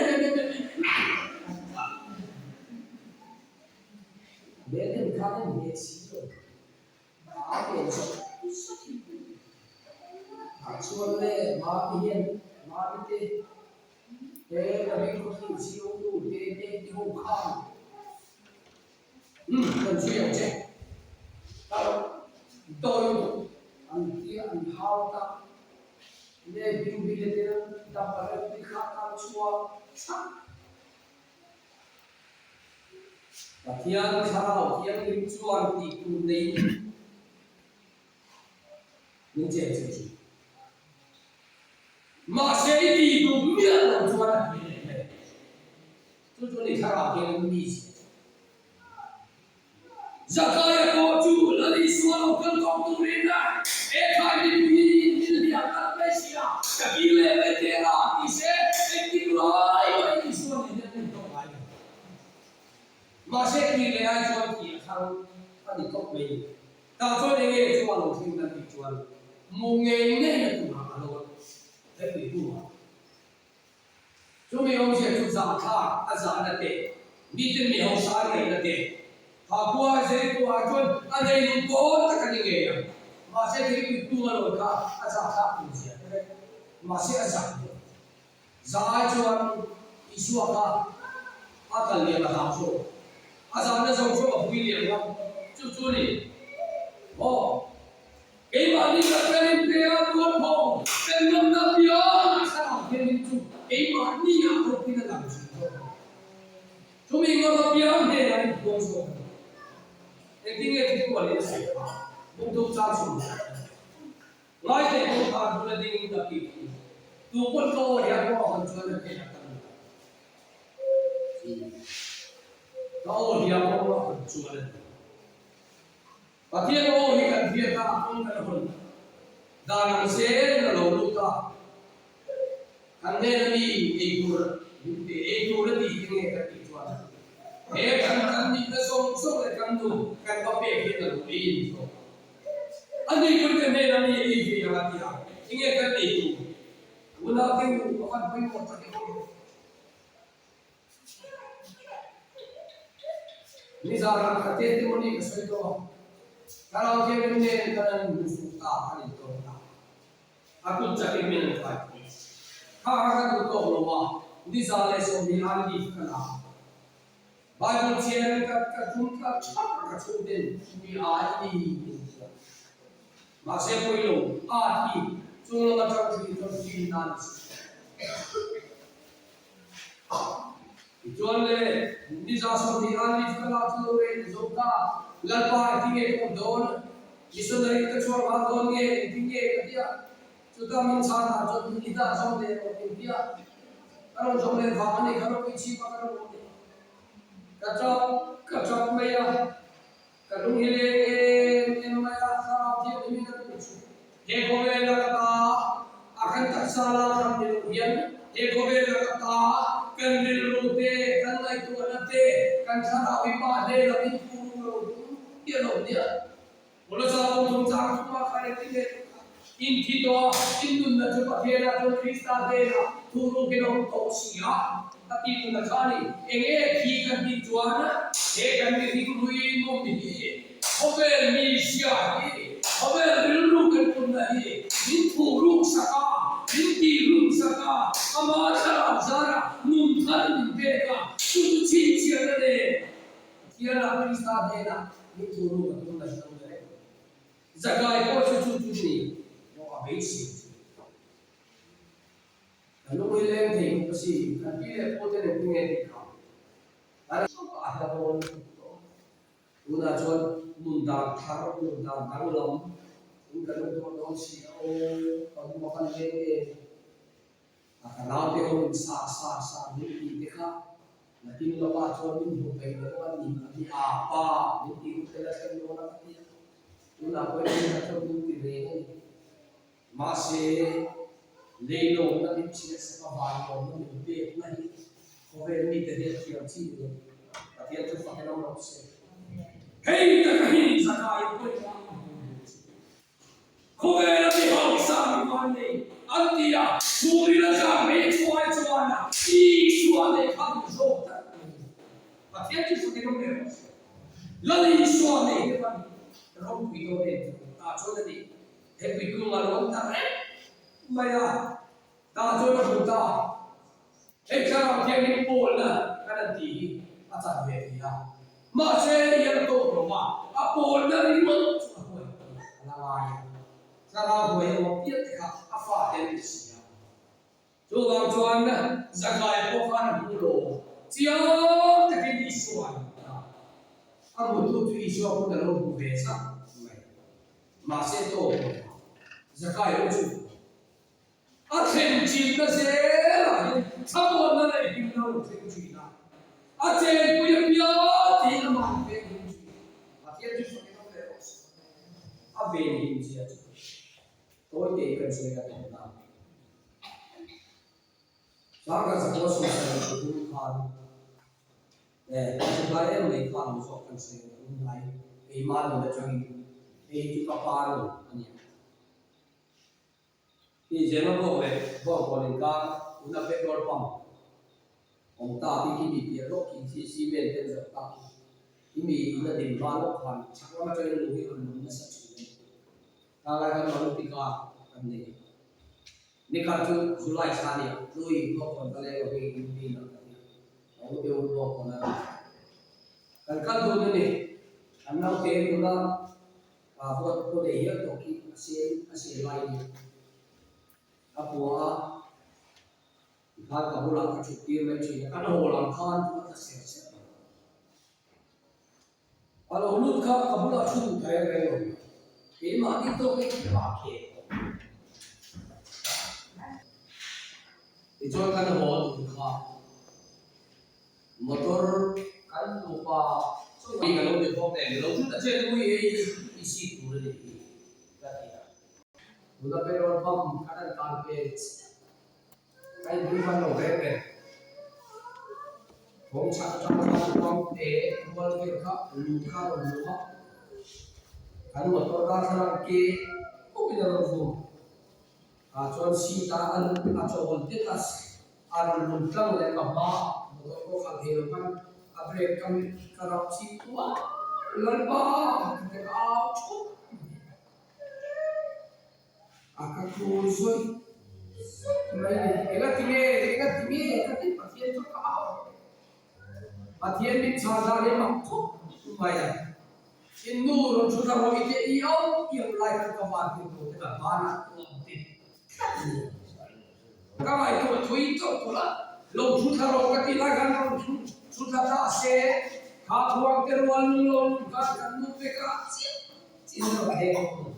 Khan a hneh si lo. A amen zawk zawk hi. Tah chuan le Mami hian Mami te he ka bik khawpui CO2 te te ti ho khan Umm kan zui ang che. Kal dawi lutuk an tia an hau ta. Le bing bing te dap a rem ti kha kal chhuak chhak. Pathian Thlarau Thianghlim chuan tih tur neiin min chen che thin. Mahse i tih duh miah lo chuan a hmel leh mai. Chu chu ni Thlarau Thianghlim mi zia chu. Zakaia pawh chu Lal Isua lo kal tawk turin he thlai mipui in thil hi a kal mai si a, ka kir leh mai teh a ti se, engtik lai mai Isua nen hian an intawk ngai lo. Mahse kir leh ai chuan tih a thlang a ni tawp mai ni. Tah chuan eng nge chu a lo thleng kan tih chuan hmuh ngei ngei na turah a lo heti hnu ah chumi awmzia chu zahthlak a zahna te, miten mi hausa an ngaihna te, kha khua Jericho ah chuan a nei nung pawn tak a ni ngei ang. Mahse thingpui kung a lawn kha a zahthlak tur zia te vek. Mahse a zah lo. Zah ai chuan Isua kha a kal liam a hlau zawk. A zahna zawng chu a pui liam ngam. Chu chu a ni. Aw. Keimahni tak kan inpe a, tualpho kan ngamna piang thlarau hianin chu keimahni ah rawkin a lang thin zawk a ni. Chumi ngam apiang hnenah in puang zawk a ni. Engtin nge thil ualin a sawi kha? Bukduk chang chhun a ni. Ngai thei pawh khan bula dingin ka kik hi tu pawn ka aw hian pawh a hawn chuan a hnenah ka lut ang. Ka aw hian pawh a hawn chuan a ti. Pathian aw hi kan hriat a, kawng kan hawn dan ang zelin a lo lut a. Kan hnena mi ei tur min pe, ei tur a tih hi nge kan tih chuan he kan kan nihna zawng zawng leh kan nun kan va pek hian a lo ei in zawk a. A ni pawn ka hnena mi ei ve ang a ti a, enge kan ei tur? Unau te u a van pawimawh tak em aw. Nizan ka testimony ka sawi tawh a, Thlarau Thianghlim nen kan an inhmu fuh ta a ni tawh ta. A kut chakin min an kai tawh. Kha kha ka duh tawk lo a, 120 an leave ka la. Bible chhiarin ka ka tum tlat thap a ka chhungten mi ai i ni min ti a. Mahse pawilo a hi chung lama tang thin chuan fim nan a si. Tichuan le, 120 an leave ka la chu lo rei ni zawk ta. Lalpa engtin nge ka awm dawn? Missionary ka chhuak nghal dawn nge engtin nge ka ti a. Chutah min chhan ah chuan i dah zawm leh rawh min ti a. Ka rawn zawm leh vang a ni, ka ropui chhip a ka rawn awm leh. Ka tap ka tap mai a, ka lung hi leng em em mai a, thlarau thianghlim in a duh chu. He khawvel a ka ta a kan taksa la tham ni lo hian he khawvel a ka ta kan rilru te, kan ngaihtuahna te, kan thlarau hi pa hle lo in thu ru lo tum ti a lo nia. Kolosa kawng chungchang chungah khan engtin nge in thi tawh a, in nunna chu Pathianah chuan Krista hnenah thurukin a awm tawh si a, a ti nunna kha a ni. Enge thi kan tih chuan he kan mihring hlui nawm hi, khawvel mi hria hi, khawvel rilru kan punna hi min thuhruk sak a, min tihlum sak a, ama thlarau zarah nun thar min pek a, chu chu chhinchhiahna nen Pathianah Krista hnenah min thuruk a tum daih lo reng. Zakai pawh chu chu chu ni pawh a beisei chu. Kan lungui leng thei bawk a si, kan pi leh pu te nen tinge tih kha kan a hla dawn lutuk tawh. Tunah chuan nun dan thar, nun dan danglam in kan awm tawh dawn si a aw, ka hmu a kan leng em? A ka naute ho in sa sa sa min tih te kha nakin lawkah chuan min hmu peih lo a ni a ni a pa min tih hun te la thleng dawn a ka ti a, tunah pawh hian tunah chuan min ti reng a ni. Mahse, leilawmna min chhiat sak a vanlawmna min pekna hi khawvel mite hian thiam chi ni lo. Pathian chu fak in awm rawh se. Hei taka hi zakai pawimawh a hmu duh chu. Khawvela mi hausa mi van nei an ti a, chhungril a zak mai chuai chuan a Isua nei kha duh zawk tak a ni. Pathian chu fakin awm reng rawh se. Lal Isua nei hi van ropui dawn em chu tah chuan a ni. He puitlung a lo awm ta reng mai a, tah chuan a hmu ta. Hei thlarau thianghlim pawlna kan han tih hi a chan ve thei a, mahse i a tawk lo a, a pawlna ringawt chu a huai a la ngai a, thlarau huai a awm pian te kha a fa te an ti si a. Chuvang chuan Zakai pawh khan a hmu lo, chiang takin Isua a hmu ta. A hmutu chu Isua pawn a lo hmu ve chak mai. Mahse tawk lo a, Zakai lo chu. A thlen chinna zelah hian thlamuanna leh hlimna a rawn thleng thin a, a chenpui apiang tiin amah an veng him thin. Pathian chu fakin awm leh rawh se. A ven him zia chu tawi tein kan sawi a tawp nan. Sangha zakua sawmsarih pathum khan eh kan hre hnai em mai khan ang zawk kan sawi ang tun hnai keimah nun atangin hei hi chu ka pa nun a ni a. Hi Zema bawk leh bawngkawn inkar tuna petrol pump awm ta khi khi mi piah lawk khi khi cement ten zawh ta khi khi mi in a din hma lawk khan chhak lam atangin lung hi a rawn lum nasa thin a ni. Khang lai khan Maruti car kan nei a. Nikhat chu July thla nia Tlui bawngkawn ka leng lo hi in din ang ka ti a. Ka u te u bawngkawn a ni. Kan kal dun a ni. Kan naute nula A huat pawh nei hial tawh khi a sel a sel lai a ni. Ka pua a, tikhan ka bulah ka thut tir mai thin a, kan haw lam khan a tla ser ser mai. A lo lut kha ka bulah thu duh ta reng reng lo, keimahni tawk in ka khel tawh. Tichuan kan haw dun kha Motor kan nupa chu ka lo ti bawk nen, lo thut a chet ui ei i seat tur a nih hi ka ti a. Tuna petrol pump kan han kal ve chiah. A inpui hman lo reng reng. Kawng chhak atang khan ruang te rual vel kha lut kha a rawn luh a, kan motor darthlalang ke pawhin a rawn vum. Ah chuan seat a an a chawl det a, a rawn lut tlang leh ka hma motor pawh khalh thei lo khan a brake ka ka rap chip tuar Lalpa ka ti ka au thup mai. A ka khur zawih zawih mai a ni. Enga ti nge, enga ti nge ka ti Pathian chu ka au. Pathian mit chhar dan hi mak khawp mai a. In nu rawn thu thla rawh i te i au i au lai khan ka van tir tur te ka ban a awm te tlat a ni. Ka ngaihtuah thui tawh tawh a, lo thu thla rawh ka tih lai khan rawn thu thu thla ta se, kha khuang te rual lung lo lung khan kan nu pek a chiah chiah a rawn thleng.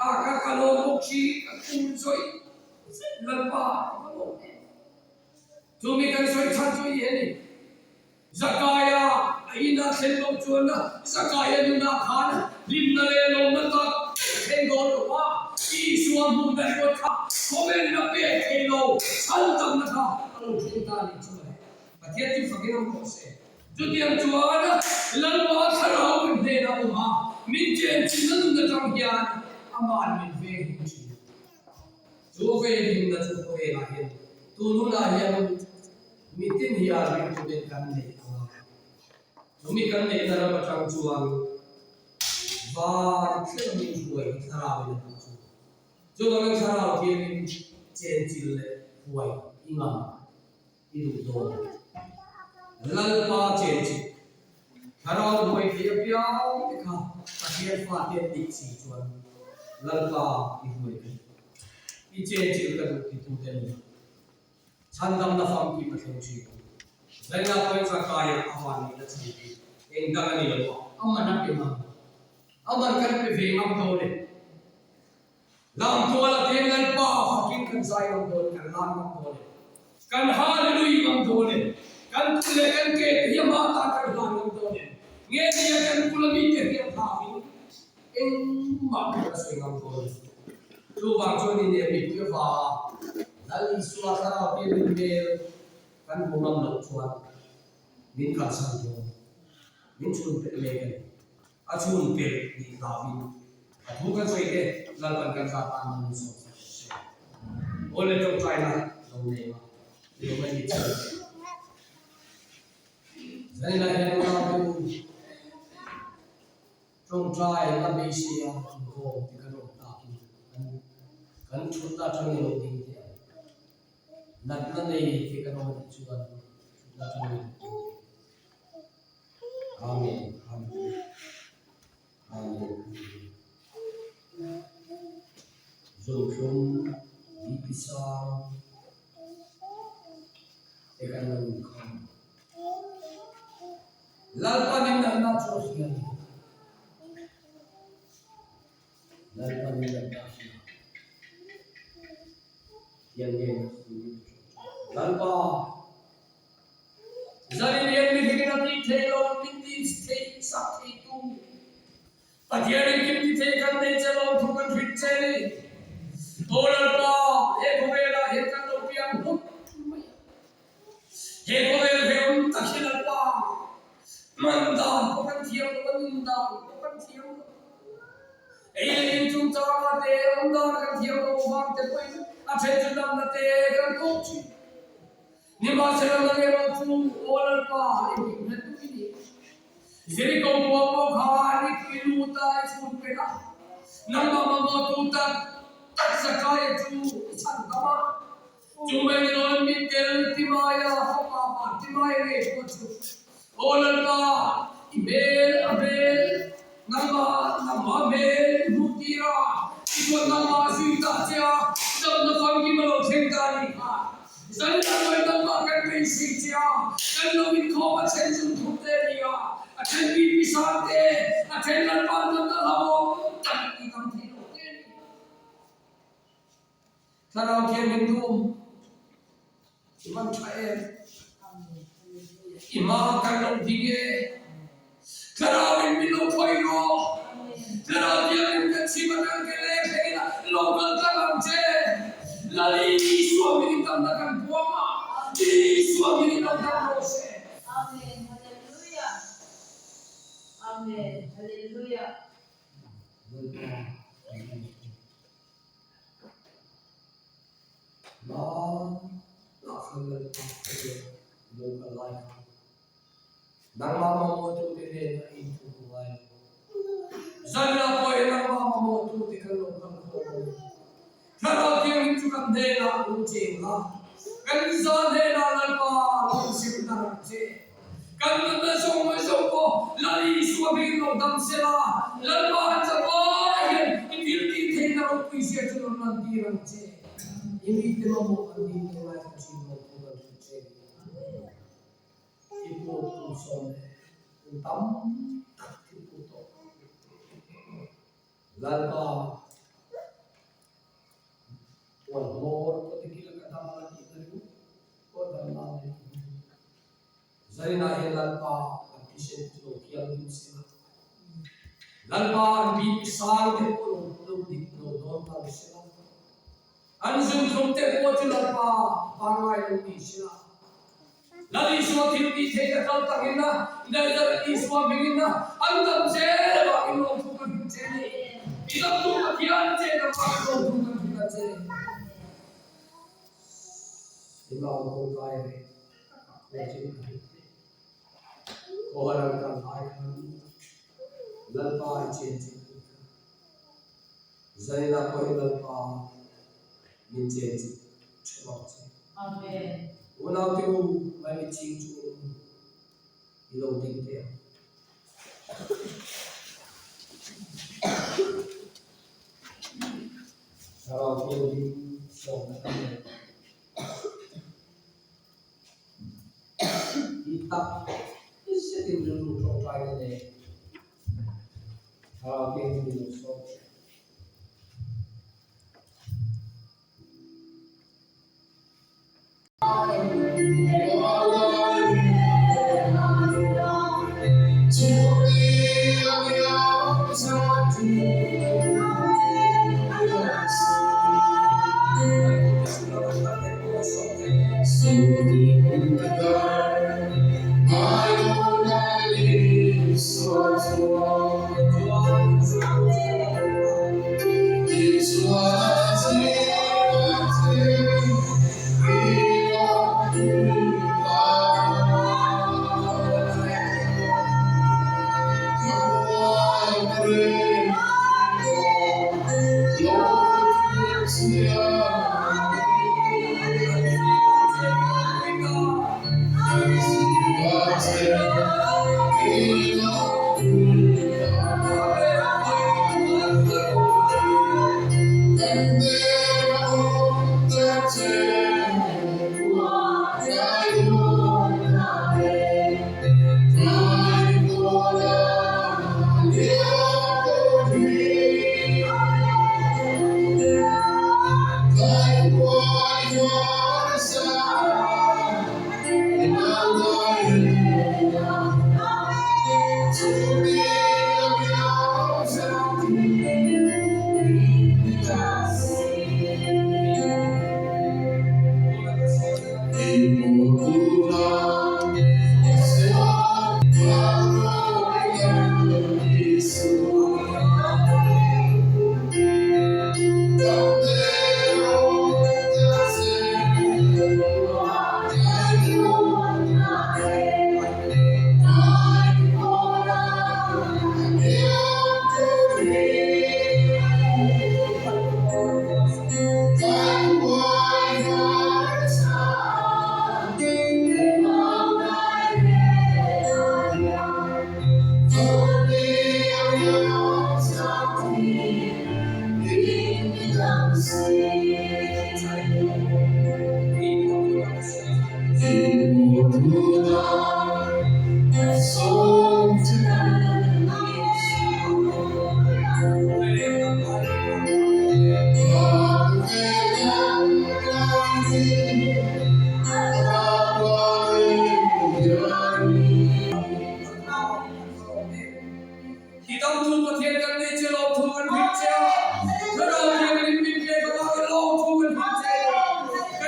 A ka ka lo bawk hi ka khum zawih zawih Lalpa ka va lawm em. Chumi kan sawi chhan chu i a ni. Zakaia a ina thlen loh chuan Zakaia nunah khan hlimna leh lawmna tak a thleng dawn lo a, Isua hmun dan ruat kha khawvelin a pek thei lo chhan tamna kha a lo thleng ta a nih chu mawle. Pathian chu fakin awm rawh se. Chutiang chuan Lalpa thlarau kan hnenah awm a, min chenchinna nun atang hian Ama'n min veng him thin. Chu venghimna chu khawvelah hian tun hunah hian mitin hian ringtuten kan neih ang a. Chumi kan neihna ram atang chuan van thleng min hruai hi thlarauin a duh chu. Chuvangin thlarau thiangin chenchilh leh huai i ngam i duh dawn. Lalpa chenchilh thlarau huai thei apiang te kha Pathian fate an nih si chuan Lalpa i huai ka duh, i chenchilh ka duh titute an ni. Chhandamna famkim a thleng thin. Zaina pawhin Zakaia a van nihna chhan hi eng dang a ni lo a, a man a pe ngam. A man kan pe ve ngam dawn e. Lamtuala teng Lalpa fakin kan zai ngam dawn, kan lan ngam dawn e. Kan Hallelui ngam dawn e. Kan kut leh kan ke te hi amah tan kan hlan ngam dawn e. Nge nia kan bula mite hian thlak in Engmah kan la sawi ngam dawn. Chuvang chuan in em mipui avanga Lal Isua thlarau tir min hmel kan hmu ngam loh chuan min kalsan dawn. Min chhun pelh mek a ni. A chhun pelh nih hlauhin a thu kan sawi te Lalpan kan zat tan min sawm sak rawh se. Aw le tawngtaina lo nei a, lo ngaihmit chhan che. Zaninah hian unau te u. Tawngtai a beisei a inkhawm te kan awm takin kan kan thutna atangin lo ding teh ang. Natna nei te kan awm anih chuan thutna atangin lo ding teh ang. Amen. Amen. Amen. Zothlum BP sang te kan lo inkhawm. Lalpa min natna chu a hria ni. Lalpa min natna a hria. Hian nge na turin a ṭawngṭai. Lalpa, zanin hian mihringin a tih theih lo, min tih theih sak theitu Pathian engkim ti thei kan nei che lo thu kan hrilh che ni. Aw Lalpa, he khawvelah hian kan lo piang hlut mai a. He khawvel hrehawm tak hi Lalpa, hman dan pawh kan thiam lo a, nun dan pawh kan thiam lo. Ei leh in chungchanga te, awm dan kan thiam lo avang te pawhin a then chu damna te kan kawk thin. Nimahsela nang erawh chu Aw Lalpa, engkim hlat duh i ni. Jeriko khua pawh kha i tui lut a, i chhun pek a. Nangmah mamawhtu tak tak Zakaia chu i chhan dam a. Chu mai ni loin mi tel Timaia fapa van Timaia ngei pawh chu, Aw Lalpa, i hmel a hmel, nangmah nangmah hmel i hmuh tir a, i chuan nangmah zui ta che a, damna famkim a lo thleng ta a nih kha. Zanriah lawi nangmah kan beisei che a, kan lo inkhawm a then zum thum te a ni a, a then BP sang te, a then Lalpa nunna hlauhawm tak ti tam thei lo te a ni. Thlarau Thianghlim dum i man tha em? I hma kan lo ding e. Thlarau in min lo khawi rawh. Thlarau Thianghlim kan chhim atang ke leng thleng in lo kal tlang ang che. Lali! Isua hmingin damna kan puang a, Isua hmingin lo dam rawh se. Amen Hallelujah Amen Hallelujah. Lalpa kan en ang. Hmanah khan Lalpa ka biak lo kal lai khan nangmah mamawhtute hnenah i inthup ngai lo. Zanah pawh hian nangmah mamawhtute kan lo kal khawm a ni. Thlarau Thianghlim chu kan hnenah lo cheng la, kan za hnenah Lalpa lo inzirna rak che. Kan nunna zawng zawng pawh Lal Isua hmingin lo dam se la, Lalpa an zavai hian i thil tih theihna ropui zia chu rawn lantir ang che. I mite mamawh an nih te ngaithla thin lo thu kan hrilh che ni. I put kum sawm leh kum tam tak thil put tawh. Lalpa puan hmawr pawh te kila ka dam la tih na ringawt pawh dam la nei ka hmu. Zarinah hian Lalpa an thisen chu lo thianghlim se la, Lalpa an bik sang te pawh lo lo dik lo dawn ta ni se la, an zumzum te pawh chu Lalpa pangngai lo ni se la, Lal Isua thil tih theih ka kal takin a, Nazareth Isua hmingin a, an dam zel avangin lawmthu kan hrilh che ni. I damtu Pathian che avangin lawmthu kan hrilh a che. Emaw tawngtai reng takah khual chin a hrilh te. Khawhar an kal lai khan Lalpa i chen chin a nih kha. Zaninah pawhin Lalpa min chen chin ṭheuh ang che. Amen. Unaute u, Maimi ching chungin i lo ding teh ang. Thlarau Thianghlim sawmna kan nei. Ti tak zetin rilru tawngtaina nen Thlarau Thianghlim i lo sawm thin. I dangtu Pathian kan nei che lawmthu kan hrilh che a, Thlarau Thianghlim min pek avangin lawmthu kan hrilh che.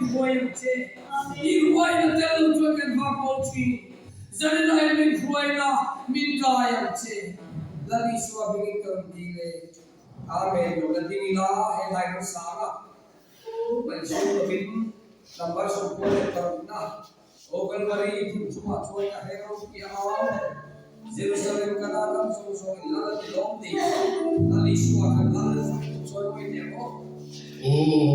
hruai ang che. I hruaina tel lo chuan kan vak bo thin. Zanin ah hian min hruai la, min kai ang che. Lal Isua hmingin ka rawn dil e. Amen. Lo la ding ila he lai ram sang a. Ngaihzawng lovin number 46 na Aw Kalvari thim chungah chuan ka heng ropui a, Jerusalem ka la ram zawng zawng in lal a ti lawm ni? Lal Isua kan lal fak tu chawi mawi teh ang aw. Aw.